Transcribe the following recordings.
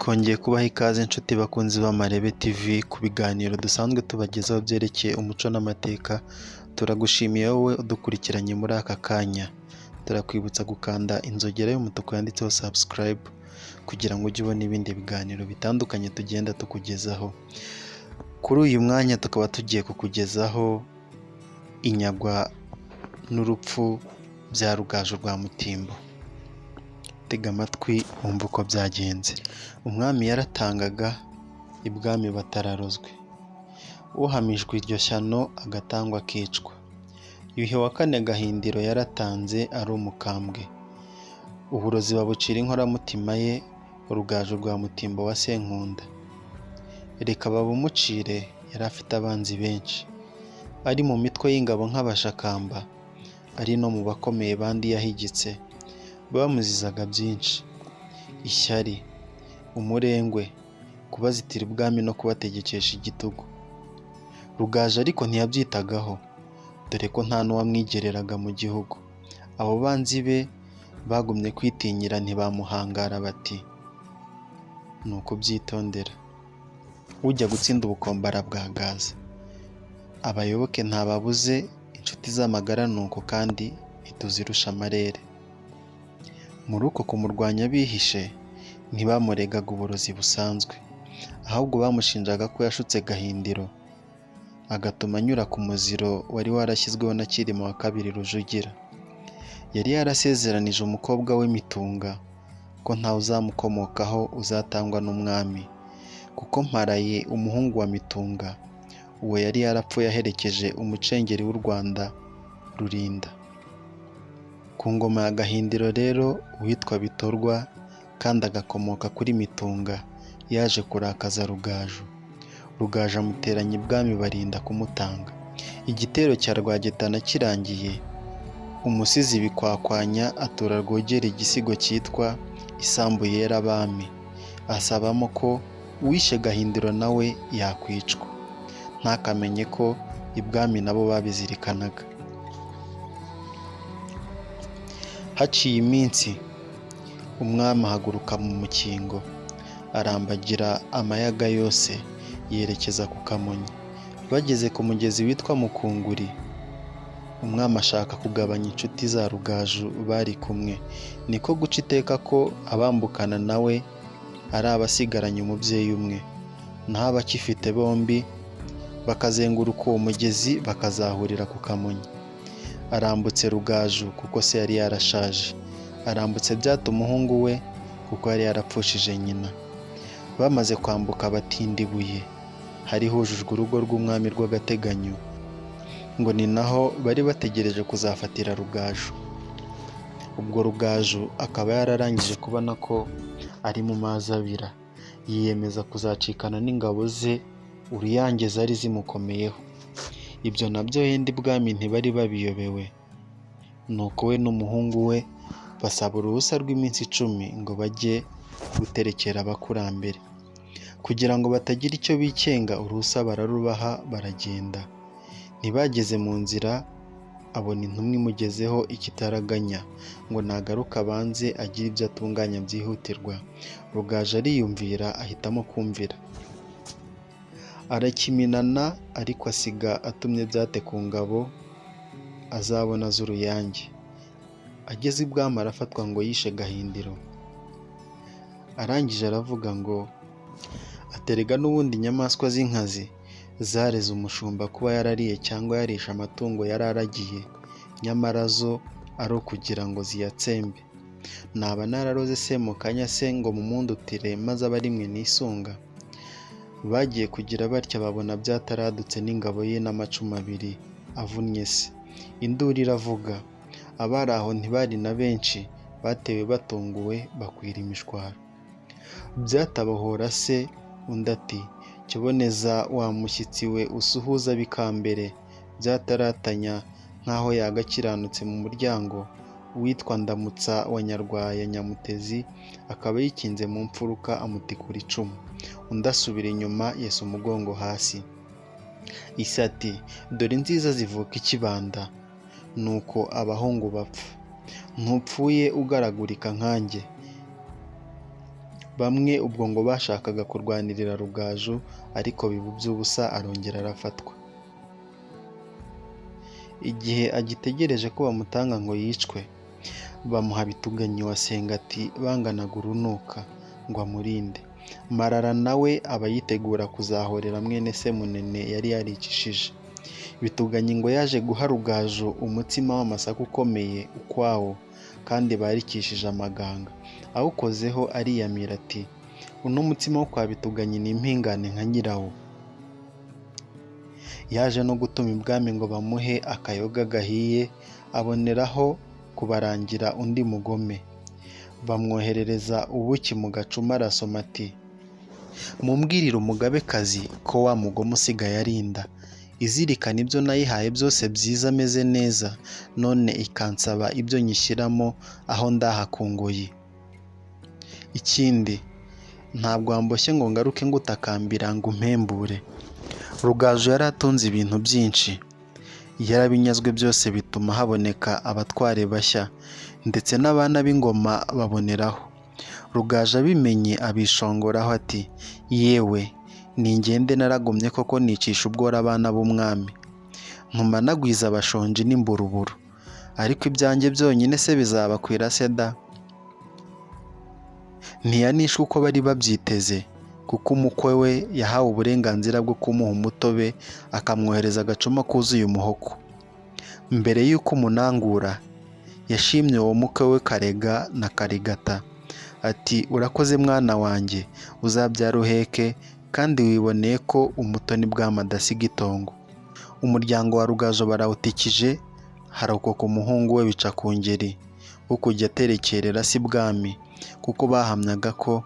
Twongeye kubaha ikaze inshuti bakunzi b'Amarebe TV ku biganiro dusanzwe tubagezaho byerekeye umuco n'amateka. Turagushimiye wowe udukurikiranye muri aka kanya. Turakwibutsa gukanda inzogera y'umutuku yanditseho subscribe kugira ngo ujye ubona ibindi biganiro bitandukanye tugenda tukugezaho. Kuri uyu mwanya tukaba tugiye kukugezaho inyagwa n'urupfu bya Rugaju rwa Mutimbo. Tega amatwi wumve uko byagenze. Umwami yaratangaga, ibwami batararozwe. Uhamijwe iryo shyano agatangwa akicwa. Yuhi wa kane Gahindiro yaratanze ari umukambwe. Uburozi babucira inkoramutima ye, Rugaju rwa Mutimbo wa Senkunda. Reka babumucire, yari afite abanzi benshi. Ari mu mitwe y'ingabo nk'Abashakamba, ari no mu bakomeye bandi yahigitse. Bamuzizaga byinshi: ishyari, umurengwe, kubazitira ubwami no kubategekesha igitugu. Rugaju ariko ntiyabyitagaho, dore ko nta n'uwamwigereraga mu gihugu. Abo banzi be bagumye kwitinyira ntibamuhangara bati ni ukubyitondera. Ujya gutsinda ubukombe arabwagaza. Abayoboke ntababuze, inshuti z'amagara ni uko kandi ntituzirusha amarere. Muri uko kumurwanya bihishe, ntibamuregaga uburozi busanzwe, ahubwo bamushinjaga ko yashutse Gahindiro, agatuma anyura ku muziro wari warashyizweho na Cyilima wa kabiri Rujugira. Yari yarasezeranije umukobwa we Mitunga ko ntawe uzamukomokaho uzatangwa n'umwami, kuko Mparaye umuhungu wa Mitunga, uwo yari yarapfuye aherekeje umucengeri w'u Rwanda Rurinda. Ku ngoma ya Gahindiro rero uwitwa Bitorwa kandi agakomoka kuri Mitunga yaje kurakaza Rugaju. Rugaju amuteranya ibwami barinda kumutanga. Igitero cya Rwagetana kirangiye, umusizi Bikwakwanya atura Rwogera igisigo cyitwa Isambu yera abami, asabamo ko uwishe Gahindiro nawe yakwicwa, ntakamenye ko ibwami nabo babizirikanaga. Haciye iminsi, umwami ahaguruka mu mukingo, arambagira amayaga yose, yerekeza ku Kamonyi. Bageze ku mugezi witwa Mukunguri, umwami ashaka kugabanya inshuti za Rugaju bari kumwe, niko guca iteka ko abambukana na we ari abasigaranye umubyeyi umwe, naho abakifite bombi bakazenguruka uwo mugezi bakazahurira ku Kamonyi. Arambutse Rugaju kuko se yari yarashaje, arambutse Byata umuhungu we kuko yari yarapfushije nyina. Bamaze kwambuka batinda ibuye, hari hujujwe urugo rw'umwami rw'agateganyo, ngo ni naho bari bategereje kuzafatira Rugaju. Ubwo Rugaju akaba yararangije kubona ko ari mu mazi abira, yiyemeza kuzacikana n'ingabo ze uruyange zari zimukomeyeho. Ibyo nabyo yenda ibwami ntibari babiyobewe. Nuko we n'umuhungu we basaba uruhusa rw'iminsi 10 ngo bajye guterekera abakurambere. Kugira ngo batagira icyo bikenga uruhusa bararubaha baragenda. Ntibageze mu nzira abona intumwa imugezeho ikitaraganya ngo nagaruka abanze agire ibyo atunganya byihutirwa. Rugaju ariyumvira ahitamo kumvira. Arakiminana ariko asiga atumye Byate ku ngabo azabona z'uruyange. Ageze ibwami arafatwa ngo yishe Gahindiro. Arangije aravuga ngo aterega n'ubundi inyamaswa z'inkazi zareze umushumba kuba yarariye cyangwa yarishe amatungo yari aragiye, nyamara zo ari ukugira ngo ziyatsembe. Naba nararoze Semukanya se ngo mumundutire maze abe ari mwe nisunga? Bagiye kugira batya babona byataradutse n'ingabo ye n'amacumu abiri avunnye se. Induru iravuga. Abari aho ntibari na benshi, batewe batunguwe bakwira imishwaro. Byatabohora se, undi ati kiboneza wa mushyitsi we usuhuza ab'ikambere. Byataratanya nk'aho yagakiranutse mu muryango, uwitwa Ndamutsa wa Nyarwaya Nyamutezi akaba yikinze mu mfuruka amutikura icumu. Undi asubira inyuma yesa umugongo hasi. Ise ati dore inziza zivuka ikibanda. Nuko abahungu bapfa. Ntupfuye ugaragurika nkanjye. Bamwe ubwo ngo bashakaga kurwanirira Rugaju, ariko biba iby'ubusa, arongera arafatwa. Igihe agitegereje ko bamutanga ngo yicwe, bamuha Bituganyi wa Sengati banganaga urunuka ngo amurinde. Marara nawe aba yitegura kuzahorera mwene se Munene yari yaricishije. Bituganyi ngo yaje guha Rugaju umutsima w'amasaka ukomeye ukwawo kandi barikishije amaganga. Awukozeho ariyamira ati: "Uno mutsima wo kwa Bituganyi ni impingane nka nyirawo." Yaje no gutuma ibwami ngo bamuhe akayoga gahiye, aboneraho kubarangira undi mugome. Bamwoherereza ubuki mu gacuma, arasoma ati: "Mumbwirire umugabekazi ko wa mugome usigaye arinda, izirikana ibyo nayihaye byose byiza ameze neza, none ikansaba ibyo nyishyiramo aho ndaha ku ngoyi. Ikindi, ntabwo wamboshye ngo ngaruke ngutakambira ngo umpembure." Rugaju yari atunze ibintu byinshi, yarabinyazwe byose, bituma haboneka abatware bashya, ndetse n'abana b'ingoma baboneraho. Rugaju abimenye abishongoraho ati: "Yewe, ningende naragomye koko, nicisha ubwora abana b'umwami, ntuma nagwiza abashonji n'imburuburu, ariko ibyanjye byonyine se bizabakwira se da?" Ntiyanishwe uko bari babyiteze, kuko umukwe we yahawe uburenganzira bwo kumuha umutobe, akamwohereza agacuma kuzuye umuhoko. Mbere y'uko umunangura, yashimye uwo mukwe we Karega na Karigata, ati: "Urakoze mwana wanjye, uzabyara uheke, kandi wiboneye ko umutoni bwami adasiga itongo." Umuryango wa Rugaju barawutikije, harokoka umuhungu we Bicakungeri wo kujya aterekerera se ibwami, kuko bahamyaga ko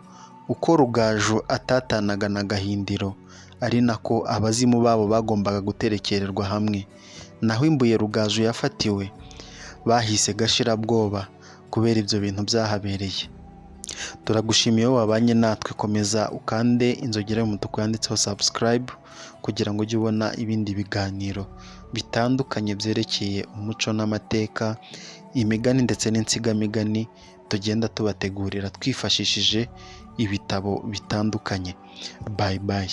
uko Rugaju atatanaga na Gahindiro ari nako abazimu babo bagombaga guterekererwa hamwe. Naho imbuye Rugaju yafatiwe bahise Gashirabwoba kubera ibyo bintu byahabereye. Turagushimiye wowe wabanye natwe. Komeza ukande inzogera y'umutuku yanditseho subscribe kugira ngo ujye ubona ibindi biganiro bitandukanye byerekeye umuco n'amateka, imigani ndetse n'insigamigani tugenda tubategurira twifashishije ibitabo bitandukanye. Bye bye.